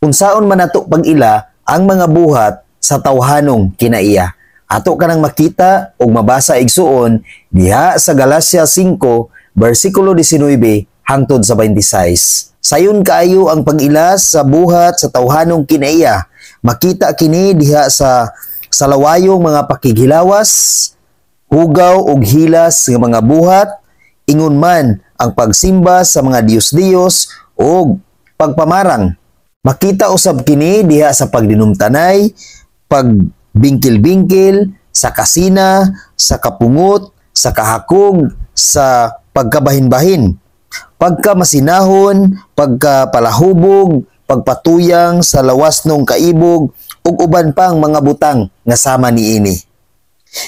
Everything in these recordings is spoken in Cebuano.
Unsaon man nato pag-ila ang mga buhat sa tawhanong kinaiya? Ato kanang makita ug mabasa, igsuon, diha sa Galacia 5 bersikulo 19 hangtod sa 26. Sayon kaayo ang pag-ila sa buhat sa tawhanong kinaiya. Makita kini diha sa salawayong mga pakighilawas, hugaw ug hilas nga mga buhat, ingon man ang pagsimba sa mga diyos-diyos ug pagpamarang. Makita usab kini diha sa pagdinumtanay, pagbingkil-bingkil, sa kasina, sa kapungot, sa kahakog, sa pagkabahin-bahin, pagkamasinahon, pagkapalahubog, pagpatuyang sa lawas nung kaibog, ug uban pang mga butang nga sama niini.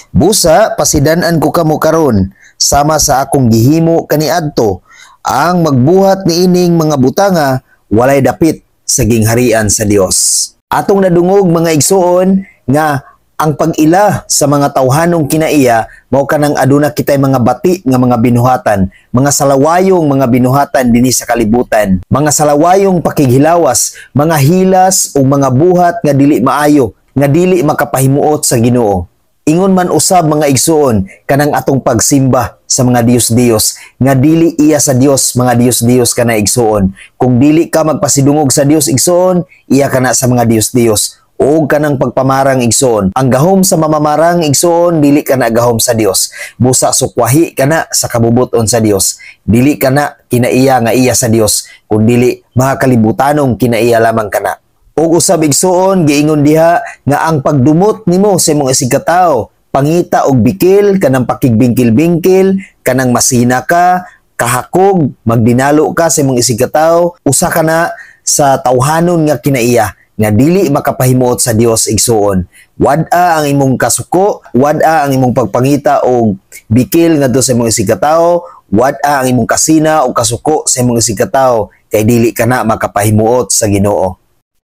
Busa pasidan-an ko kamo karon sama sa akong gihimo kaniadto, ang magbuhat niining mga butanga walay dapit sa gingharian sa Dios. Atong nadungog, mga igsuon, nga ang pag-ila sa mga tawhanong kinaiya mao kanang aduna kitay mga bati nga mga binuhatan, mga salawayong mga binuhatan dinhi sa kalibutan, mga salawayong pakighilawas, mga hilas ug mga buhat nga dili maayo, nga dili makapahimuot sa Ginoo. Ingon man usab, mga igsuon, kanang atong pagsimba sa mga diyos-diyos nga dili iya sa Dios, mga diyos-diyos kana, igsuon. Kung dili ka magpasidungog sa Dios, igsuon, iya kana sa mga diyos-diyos. O kanang pagpamarang, igsuon. Ang gahom sa mamamarang, igsuon, dili kana gahom sa Dios. Busa sukwahi kana sa kabubuton sa Dios. Dili kana kinaiya nga iya sa Dios, kun dili mga kalibutanong kinaiya lamang kana. Ug usab, igsuon, giingon diha nga ang pagdumot nimo sa imong isigkatawo, pangita og bikil, kanang pakigbingkil-bingkil, kanang masina ka, kahakog, magdinalo ka sa imong isigkatawo, usa ka na sa tawhanon nga kinaiya nga dili makapahimuot sa Dios, igsuon. Wad-a ang imong kasuko, wad-a ang imong pagpangita og bikil ngadto sa imong isigkatawo, wad-a ang imong kasina o kasuko sa imong isigkatawo kay dili ka na makapahimuot sa Ginoo.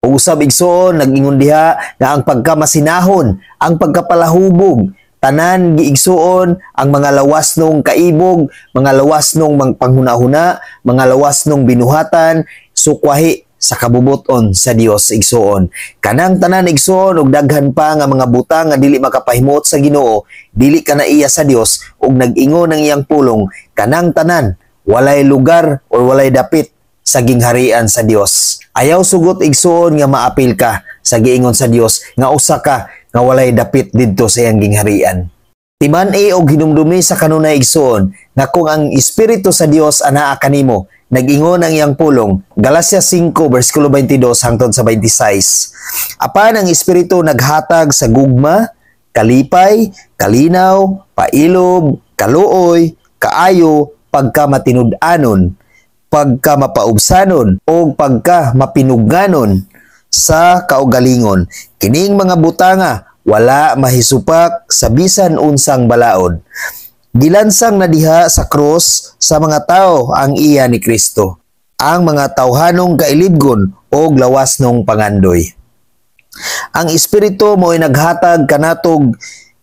Ug usab, igsuon, nag-ingon diha nga ang pagkamasinahon, ang pagkapalahubog, tanan giigsuon ang mga lawas nung kaibog, mga lawas nung mga panghuna-huna, mga lawas nung binuhatan, sukwahi sa kabubuton sa Dios, igsuon. Kanang tanan, igsuon, ug daghan pa nga mga butang nga dili makapahimuot sa Ginoo, dili ka na iya sa Dios. Ug nag-ingon ang iyang pulong, kanang tanan walay lugar or walay dapit sa gingharian sa Dios. Ayaw sugot, igsuon, nga maapil ka sa giingon sa Dios nga usa ka nga walay dapit didto sa iyang gingharian. Timan-i og hinumdumi sa kanunay, igsuon, nga kung ang espiritu sa Dios anaa kanimo, nag-ingon ang iyang pulong, Galacia 5 bersikulo 22 hangtod sa 26. Apan ang espiritu naghatag sa gugma, kalipay, kalinaw, pailob, kaluoy, kaayo, pagka matinud-anon, pagka mapaubsanon, o pagka mapinugnanon sa kaugalingon. Kining mga butanga wala mahisupak sa bisan unsang balaod. Gilansang na diha sa krus sa mga tao ang iya ni Kristo, ang mga tawhanong kailibgon o lawas nung pangandoy. Ang espiritu mo'y naghatag kanatog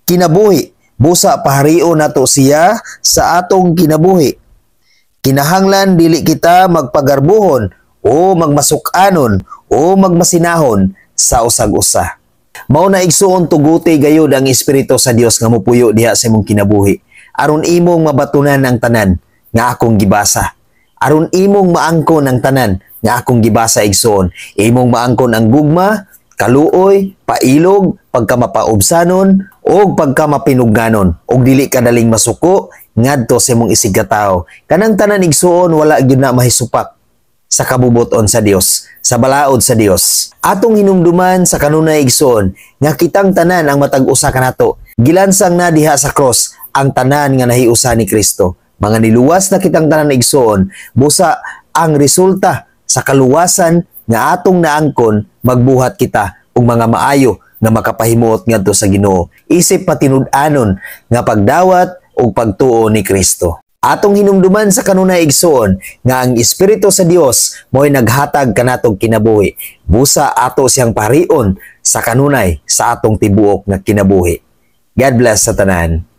kinabuhi, busa pahario nato siya sa atong kinabuhi. Kinahanglan dili kita magpagarbuhon o magmasukanon o magmasinahon sa usag-usa. Mao na, igsuon, tuguti gayud ang espiritu sa Dios nga mopuyo diha sa imong kinabuhi aron imong mabatunan ang tanan nga akong gibasa. Aron imong maangkon ang tanan nga akong gibasa, igsuon. Imong maangkon ang gugma, kaluoy, pailog, pagkamapaubsanon o pagkamapinugnanon ug dili ka daling masuko ngadto sa imong isigkatawo. Kanang tanan, igsuon, wala gyud na mahisupak sa kabubuton sa Dios, sa balaod sa Dios. Atong hinumduman sa kanunay, igsuon, nga kitang tanan, ang matag usa kanato, gilansang na diha sa cross ang tanan nga nahiusa ni Kristo. Mga niluwas na kitang tanan, igsuon, busa ang resulta sa kaluwasan nga atong naangkon, magbuhat kita og mga maayo nga makapahimuot ngadto sa Ginoo. Isip patinud-anon nga pagdawat ug pagtuo ni Kristo. Atong hinumduman sa kanunay, igsuon, nga ang espiritu sa Dios mo'y naghatag kanatong kinabuhi. Busa ato siyang parion sa kanunay sa atong tibuok nga kinabuhi. God bless sa tanan.